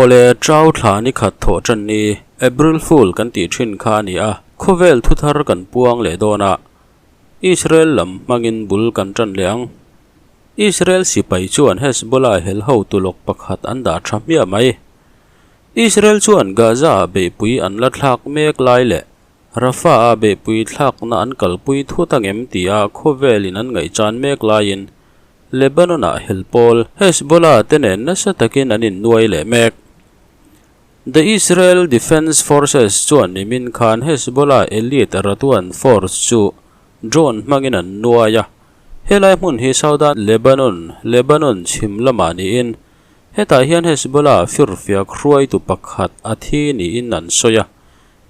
Awle, Chau thla ni khat thawh tan ni, April Fool kan tih thin kha a ni a, khawvel thuthar kan puang leh dawn a, Israel lam hmangin bul kan tan leh ang. Israel sipai chuan Hezbollah hel hotu lawk pakhat an dah tha hmiah mai. Israel chuan Gaza-ah beihpui an la thlak mek lai leh Rafah-a beihpui thlakna an kalpui thut angem tia khawvelin an ngaihchan mek laiin Lebanon-ah hel pawl Hezbollah te nen nasa takin an innuai leh mek. The Israel Defense Forces chuan nimin khan Hezbollah elite Radwan Force chu drone hmangin an nuai a. Helai hmun hi Southern Lebanon, Lebanon chhim lamah niin hetah hian Hezbollah firfiak hruaitu pakhat a thi niin an sawi a.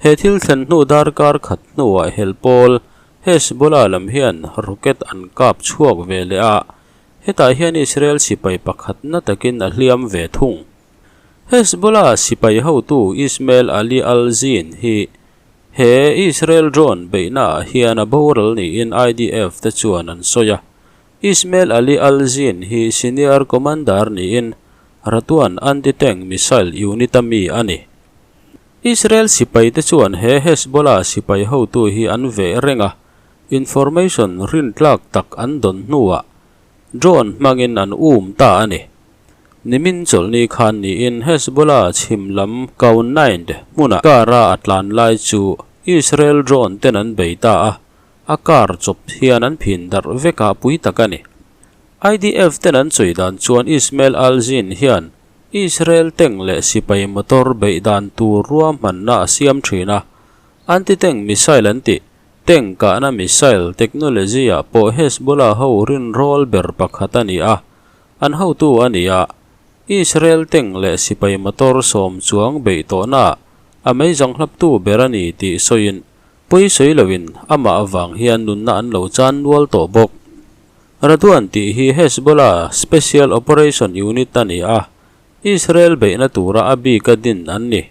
He thil thlen hnu darkar khat hnuah hel pawl Hezbollah lam hian rocket an kap chhuak ve leh a, hetah hian Israel sipai pakhat na takin a hliam ve thung. Hezbollah sipai hotu Ismail Ali al-Zin hi he Israel drone beihnaah hian a boral niin IDF te chuan an sawi a. Ismail Ali al-Zin hi senior commander niin Radwan anti-tank missile unit-a mi a ni. Israel sipaite chuan he Hezbollah sipai hotu hi an veh reng a, information rintlak tak an dawn hnuah drone hmangin an um ta a ni. Nimin chawlhni khan niin Hezbollah chhim lam Kaunaind hmuna car-a a tlan lai chu Israel drone ten an bei ta a, a car chawp hian an phin darh vek a pui tak a ni. IDF ten an chawi dan chuan Ismail al-Zin hian Israel tank leh sipai motor beih dan tur ruahmanna a siam thin a, anti-tank missile an tih, tank kahna missile technology-ah pawh Hezbollah ho rinrawl ber pakhat a ni a, an hotu a ni a, Israel tank leh sipai motor sawm chuang beih tawhnaah a meizang hlaptu ber a ni tih sawiin pawisawi loin amah avang hian nunna an lo chan nual tawh bawk. Radwan tih hi Hezbollah Special Operation Unit a ni a, Israel beihna tura a bika din an ni.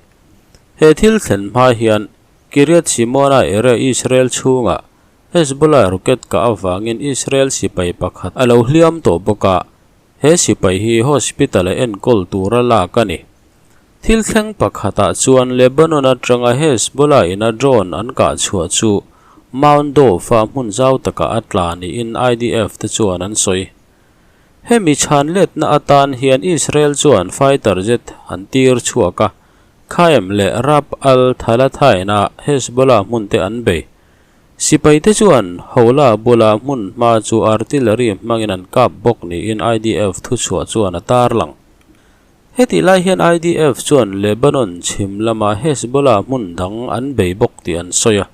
He thil thlen hma hian Kiryat Shimona area Israel chhungah Hezbollah rocket kah avangin Israel sipai pakhat a lo hliam tawh bawk a, he sipai hi hospital-a enkawl tura lak a ni. Thil thleng pakhatah chuan Lebanon atanga Hezbollah ina drone an kah chhuah chu Mount Dov-a hmun zau takah a tla niin IDF te chuan an sawi. Hemi chhan letna atan hian Israel chuan fighter jet an tir chhuak a, Khaim leh Rab al-Thalathain-a Hezbollah hmun te an bei. Sipaite chuan Houla bula hmun hma chu artillery hmangin an kap bawk niin IDF thuchhuah chuan a tarlang. Hetih lai hian IDF chuan Lebanon chhim lama Hezbollah hmun dang an bei bawk tih an sawi a.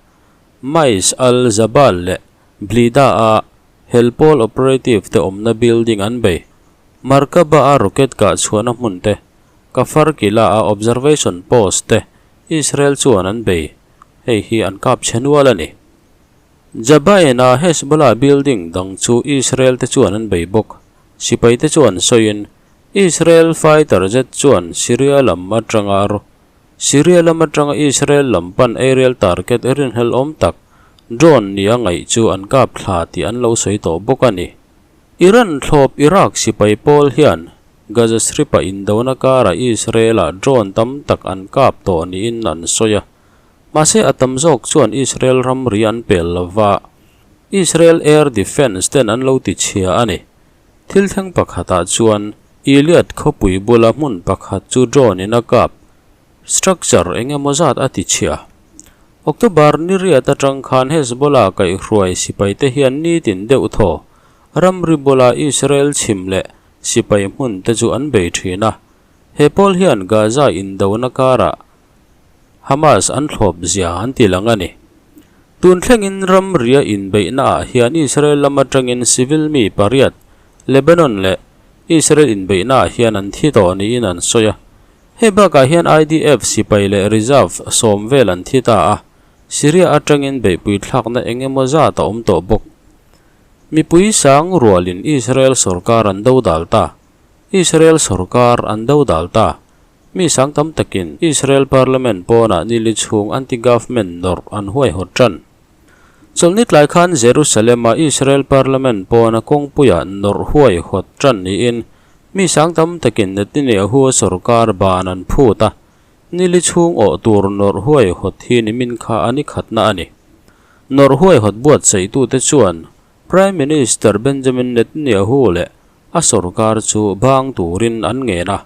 Mais al-Jabal leh Blida-a helpawl operative te awmna building an bei. Markaba-a rocket kah chhuahna hmun te, Kafar Kila-a observation post te Israel chuan an bei. Hei hi an kap chhe nual a ni. Jabain-a Hezbollah building dang chu Israel te chuan an bei bawk. Sipaite chuan sawiin Israel fighter jet chuan Syria lam atanga Syria lam atanga Israel lam pan aerial target rinhlelh awm tak drone nia ngaih chu an kap thla tih an lo sawi tawh bawk a ni. Iran thlawp Iraq sipai pawl hian Gaza Strip-a indona karah Israel-ah drone tam tak an kap tawh niin an sawi a. Mahse a tam zawk chuan Israel ramri an pel lova, Israel air defence ten an lo tichhia a ni. Thil thleng pakhatah chuan Iliad khawpui bula hmun pakhat chu drone in a kap, structure eng emaw zat a ti chhia. October ni riat atang khan Hezbollah kaihhruai sipaite hian nitin deuh thaw ramri bula Israel chhim leh sipai hmun te chu an bei thin a. He pawl hian Gaza indona karah Hamas an thlawp zia an ti lang a ni. Tun thlengin ramria inbeihnaah hian Israel lam atangin civil mi pariat Lebanon leh Israel inbeihnaah hian an thi tawh niin an sawi a. Hei bakah hian IDF sipai leh reserve sawm vel an thi ta a, Syria atangin beihpui thlakna eng emaw zat a awm tawh bawk. Mipui sang rualin Israel sorkar an dodal ta. Israel sorkar an dodal ta. Mi sang tam takin Israel Parliament pawnah nili chhung anti-government nawrh an huaihawt tan. Chawlhni tlai khan Jerusalem-a Israel Parliament pawna kawngpuiah nawrh huaihawt tan niin Mi sang tam takin Netanyahu a sorkar ban an phut a, nili chhung awh tur nawrh huaihawt hi nimin kha a ni khatna a ni. Nawrh huaihawt buatsaihtute chuan Prime Minister Benjamin Netanyahu leh a sorkar chu bang turin an ngen a,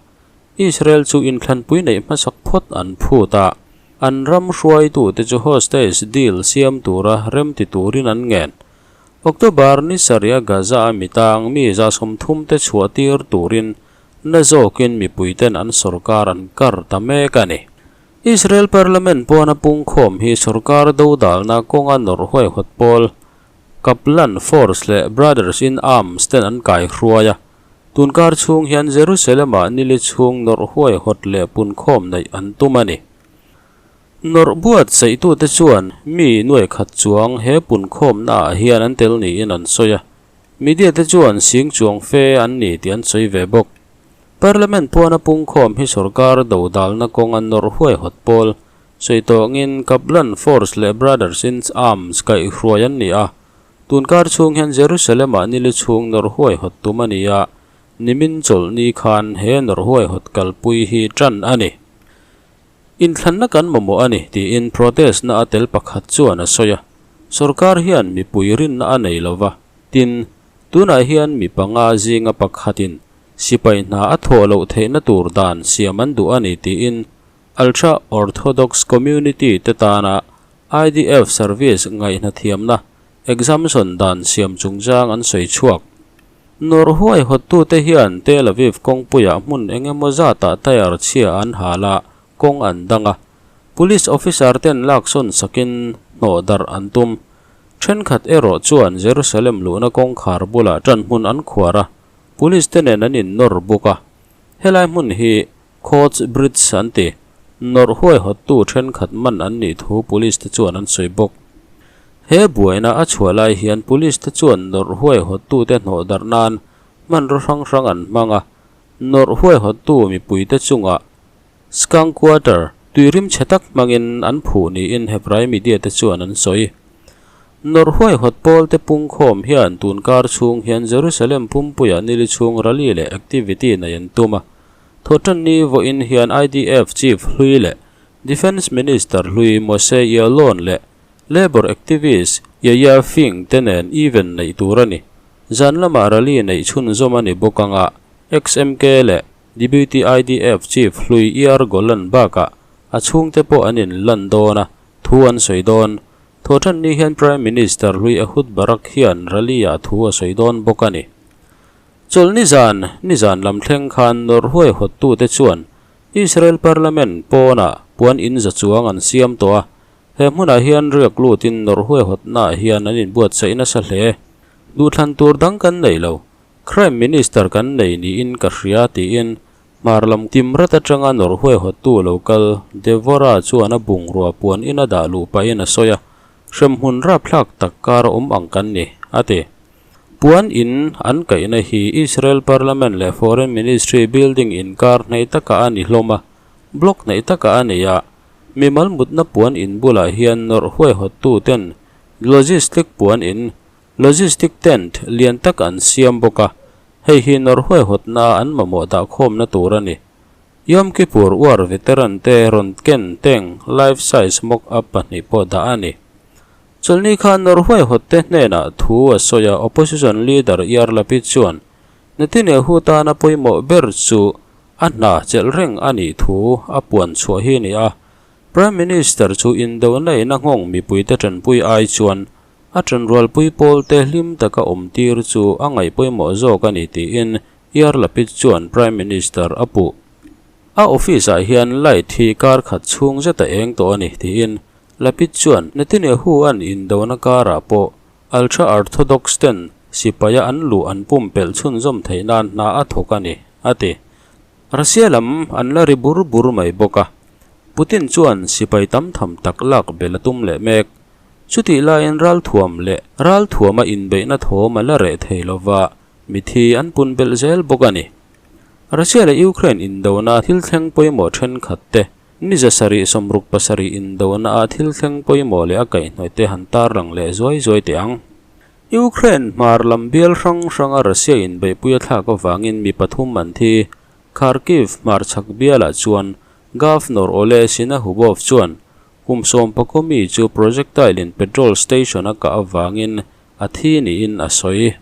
Israel chu inthlanpui neih hmasak phawt an phut a, an ram hruaitute chu hostage deal siam tura remti turin an ngen. October ni sarih a Gaza a mitang mi 30 te chhuah tir turin na zawkin mipuiten an sorkar an kar ta mek a ni. Israel Parliament pawna pungkhawm hi sorkar dodalna kawnga nawrh huaihawt pawl Kaplan Force leh Brothers in Arms ten an kai hruai a, tunkar chhung hian Jerusalem-ah nili chhung nawrh huaihawt leh punkhawm neih an tum a ni. Nawrh buatsaihtute chuan mi nuai khat chuang he punkhawmnaah hian an tel niin an sawi a, media te chuan sing chuang fe an ni tih an sawi ve bawk. Parliament pawna pungkhawm hi sorkar dodalna kawnga nawrh huaihawt pawl sawi tawngin Kaplan Force leh Brothers in Arms kaihhruai an ni a, tunkar chhung hian Jerusalem-ah nili chhung nawrh huaihawt tum a ni a, nimin chawlhni khan he nawrh huaihawt kalpui hi tan a ni. Inthlanna kan mamawh a ni, tiin protest-na a tel pakhat chuan a sawi a. Sorkar hian mipui rinna a nei lo va, tin, tunah hian mi panga zinga pakhatin sipai hna a thawh loh theihna tur dan siam an duh a ni, tiin Ultra-Orthodox community te tana IDF service ngaihnathiamna exemption dan siam chungchang an sawi chhuak. Nawrh huaihawttute hian Tel Aviv kawngpuiah hmun eng emaw zatah tyre chhia an hal a, kawng an dang a. Police officer ten laksawn sakin hnawh darh an tum. Thenkhat erawh chuan Jerusalem luhna kawngkhar bulah ṭanhmun an khuar a, police te nen an innawr bawk a. Helai hmun hi Coats Bridge an ti. Nawrh huaihawttu thenkhat man an nih thu police te chuan an sawi bawk. He buaina a chhuah lai hian police te chuan nawrh huaihawttute hnawh darh nan hmanraw hrang hrang an hmang a, nawrh huaihawttu mipuite chungah skunk water tuirim chhe tak hmangin an phuh niin Hebrai media te chuan an sawi. Nawrh huaihawt pawl te pungkhawm hian tunkar chhung hian Jerusalem pumpuiah nili chhung rally leh activity nei an tum a, Thawhtanni vawiin hian IDF chief hlui leh Defence Minister hlui Moshe Ya'alon leh Labour activist Yair Fink te nen event neih tur a ni. Zan lamah rally neih chhunzawm a ni bawk anga XMK leh Deputy IDF chief hlui Yair Golan bakah a chhungte pawh an inlan dawn a, thu an sawi dawn. Thawhtanni hian Prime Minister hlui Ehud Barak hian rally-ah thu a sawi dawn bawk a ni. Chawlhni zan, nizan lam thleng khan nawrh huaihawttute chuan Israel Parliament pawnah puan in za chuang an siam tawh a, he hmunah hian riak lutin nawrh huaihawtnaah hian an inbuatsaih nasa hle. Duhthlan tur dang kan nei lo, Crime Minister kan nei niin ka hria tiin hmar lam Timrat atanga nawrh huaihawttu lo kal Devorah chuan a bungrua puan in a dah luh pahin a sawi a, hremhmun rapthlak tak kar awm ang kan ni, a ti. Puan in an kaihna hi Israel Parliament leh Foreign Ministry building inkar hnaih takah a ni hlawm a, block hnaih takah a nei a. Mimal mutna puan in bulah hian nawrh huaihawttu ten logistic puan in, logistic tent, lian tak an siam bawk a, hei hi nawrh huaihawtna an mamawh dahkhawmna tur a ni. Yom Kippur War veteran te rawn ken teng life size mock up pahnih pawh dah a ni. Chawlhni khan nawrh huaihawtte hnenah thu a sawi a, opposition leader Yair Lapid chuan Netanyahu tana pawimawh ber chu a hna chelh reng a nih thu a puan chhuah hi a ni a, Prime Minister chu indona in a nghawng mipuite tanpui ai chuan a tanrualpui pawlte hlim taka awmtir chu a ngaih pawimawh zawk a ni tiin Yair Lapid chuan Prime Minister a puh. A office-ah hian light hi kar khat chhung zet a eng tawh a ni tiin Lapid chuan Netanyahu-a'n indona karah pawh ultra-Orthodox ten sipaia an luh an pumpelh chhunzawm theih nan hna a thawk a ni, a ti. Russia lam an la ri bur bur mai bawk a, Putin chuan sipai tam tham tak lak bel a tum leh mek. Chutih laiin ralthuam leh ralthuama inbeihna thawm a la reh thei lova, mithi an pun belh zel bawk a ni. Russia leh Ukraine indona thil thleng pawimawh thenkhat te Ni 767 indona a thil thleng pawimawh leh a kaihhnawih te han tarlang leh zuai zuai teh ang. Ukraine hmar lam bial hrang hranga Russia in beihpui a thlak avangin mi pathum an thi. Kharkiv hmarchhak bialah chuan Governor Oleh Sinahubov chuan kum sawmpakaw mi chu projectile in petrol station a kah avangin a thi niin a sawi.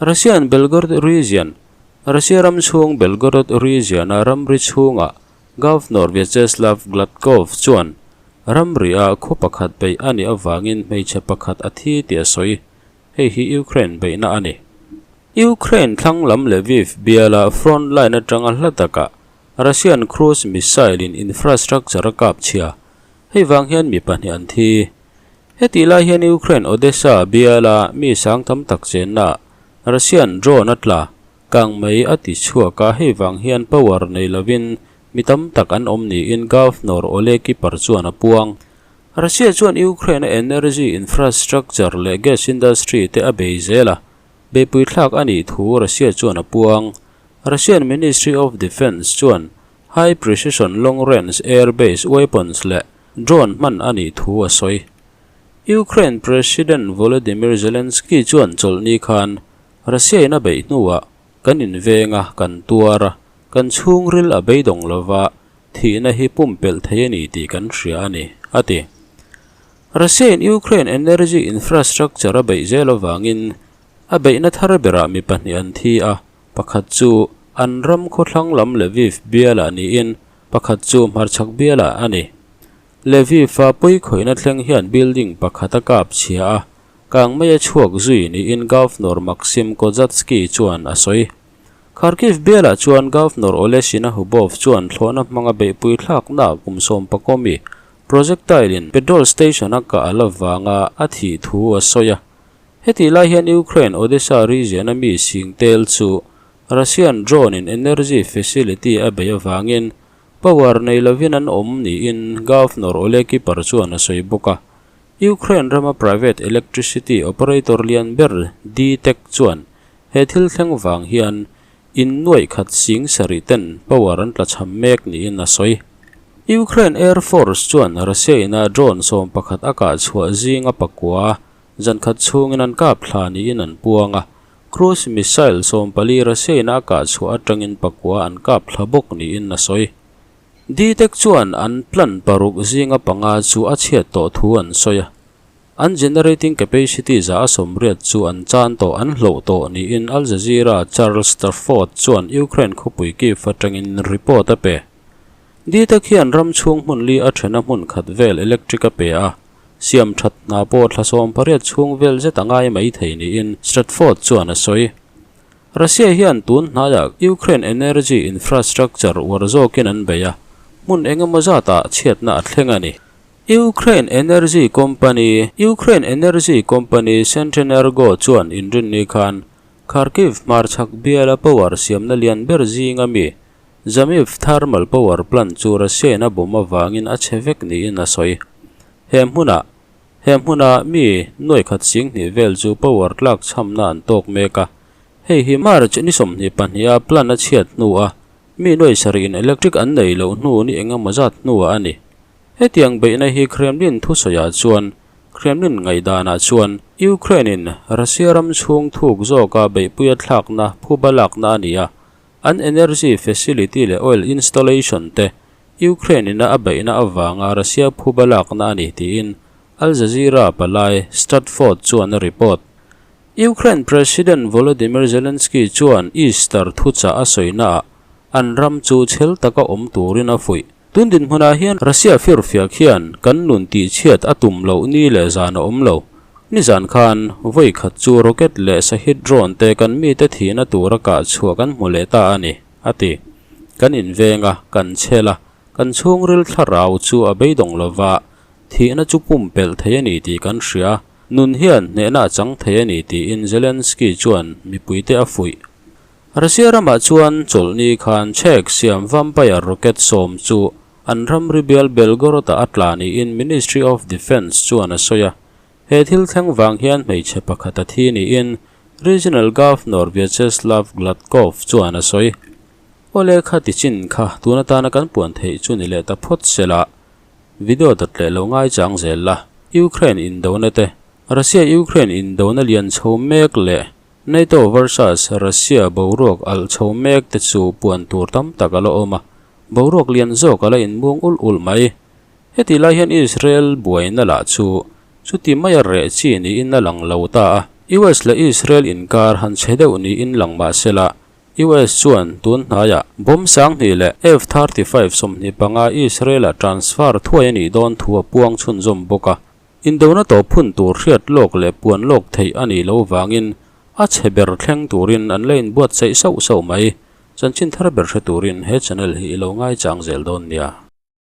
Russian Belgorod region Russia ram chhung Belgorod region-a ramri chhungah Governor Vyacheslav Gladkov chuan ramri-ah khaw pakhat beih a nih avangin hmeichhe pakhat a thi tih a sawi. Hei hi Ukraine beihna a ni. Ukraine thlang lam Lviv biala front line atanga hla takah Russian cruise missile-in infrastructure a kap chhia. Hei vang hian mi pahnih an thi. Hetih lai hian Ukraine Odesa biala mi sang tam tak chennaah Russian drone a tla, kang mai a ti chhuak a, hei vang hian power nei lovin mi tam tak an awm niin Governor Oleh Kiper chuan a puang. Russia chuan Ukraine a energy infrastructure leh gas industry te a bei zel a, beipui thlak a nih thu Russia chuan a puang. Russian Ministry of Defence chuan high precision long range air base weapons leh drone hman a nih thu a sawi. Ukraine President Volodymyr Zelensky chuan chawlhni khan Russia-in a beih hnuah kan inveng a, kan tuar a, kan chhungril a beidawng lova, thihna hi pumpelh thei a ni tih kan hria a ni, a ti. Russia-in Ukraine energy infrastructure a beih zel avangin a beihna thar berah mi pahnih an thi a, pakhat chu an ram khawthlang lam Lviv bialah niin pakhat chu hmarchhak bialah a ni. Lviv-a pawikhawihna thleng hian building pakhat a kap chhia a, kang mai a chhuak zui niin Governor Maksim Kozatsky chuan a sawi. Kharkiv bialah chuan Governor Oleh Sinahubov chuan thlawhna hmanga beihpui thlakna kum sawm pakawmi projectile-in petrol station a kah a la vanga a thih thu a sawi a. Hetih lai hian Ukraine Odesa region-a mi sing tel chu Russian drone-in energy facility a beih avangin Power nei lovin an awm niin Governor Oleh Kiper chuan a sawi bawk a. Ukraine rama private electricity operator lian ber DTEK chuan he thil thleng vang hian in nuaih khat sing sarih ten power an tlachham mek niin a sawi. Ukraine Air Force chuan Russia ina drone 11 a kah chhuah zinga pakua zan khat chhungin an kap thla niin an puang a. Cruise missile 14 Russia-in a kah chhuah atangin pakua an kap thla bawk niin a sawi. DTEK chuan an plan paruk zinga panga chu a chhiat tawh thu an sawi a. An generating capacity za a sawmriat chu an chan tawh an hloh tawh niin Al Jazeera Charles Stafford chuan Ukraine khawpui Kyiv atangin report a pe. DTEK hian ram chhung hmun li a thena hmun khat vel electric a pe a. Siam that hna pawh thla 18 chhung vel zet a ngai mai thei niin Stratford chuan a sawi. Russia hian tun hnaiah Ukraine energy infrastructure uar zawkin an bei a, hmun eng emaw zatah chhiatna a thleng a ni. Ukraine energy company Ukraine energy company Centrenergo chuan inrinni khan Kharkiv hmarchhak biala power siamna lian ber zinga mi Zamiv thermal power plant chu Russia-in a bomb avangin a chhe vek niin a sawi. He hmunah he hmuna mi nuai khat sing hnih vel chu power tlak chhamna an tawk mek a. Hei hi March ni 22 a plant a chhiat hnua mi nuai sarih in electric an nei loh hnu ni eng emaw zat hnuah a ni. Hetiang beihna hi Kremlin thusawiah chuan Kremlin ngaihdanah chuan Ukraine-in Russia ram chhung thuk zawka beihpuia thlakna phuba lakna a ni a. An energy facility leh oil installation te Ukraine ina a beihna avanga Russia phuba lakna a ni tiin Al Jazeera palai Stratford chuan a report. Ukraine President Volodymyr Zelensky chuan Easter thuchah a sawinaah an ram chu chhel taka awm turin a fuih. Tun dinhmunah hian Russia firfiak hian kan nun tihchhiat a tum loh ni leh zan a awm lo. Nizan khan vawi khat chu rocket leh Shahed drone te kan mite thihna tura kah chhuah kan hmu leh ta a ni, a ti. Kan inveng a, kan chhel a, kan chhungril thlarau chu a beidawng lova, thihna chu pumpelh thei a ni tih kan hria. Nun hian hnehna a chang thei a ni tiin Zelensky chuan mipuite a fuih. Russia ramah chuan chawlhni khan Czech siam Vampire rocket 10 chu an ramri bial Belgorod-ah a tla niin Ministry of Defence chuan a sawi a. He thil thleng vang hian hmeichhe pakhat a thi niin Regional Governor Vyacheslav Gladkov chuan a sawi. Awle kha ti chin kha tun atana kan puan theih chu ni leh ta phawt sela video dawt leh lo ngai chang zel la. Ukraine indona te. Russia-Ukraine indona lian chho mek leh NATO versus Russia boruak alh chho mek te chu puan tur tam tak a la awm a, boruak lian zawk a la inmuang ulh ulh mai. Heti lai hian Israel buaina lah chu chuti maia reh chi niin a lang lo ta a. US leh Israel inkar han chhe deuh niin lang mah sela, US chuan tun hnaiah bomb 2000 leh F-35 25 Israel-a transfer thuai a nih dawn thu a puang chhunzawm bawk a. Indona tawp hun tur hriat lawk leh puan lawk theih a nih loh vangin a chhe ber thleng turin an la inbuatsaih sauh sauh mai. Chanchin thar ber hre turin he channel hi i lo ngaichang zel dawn nia.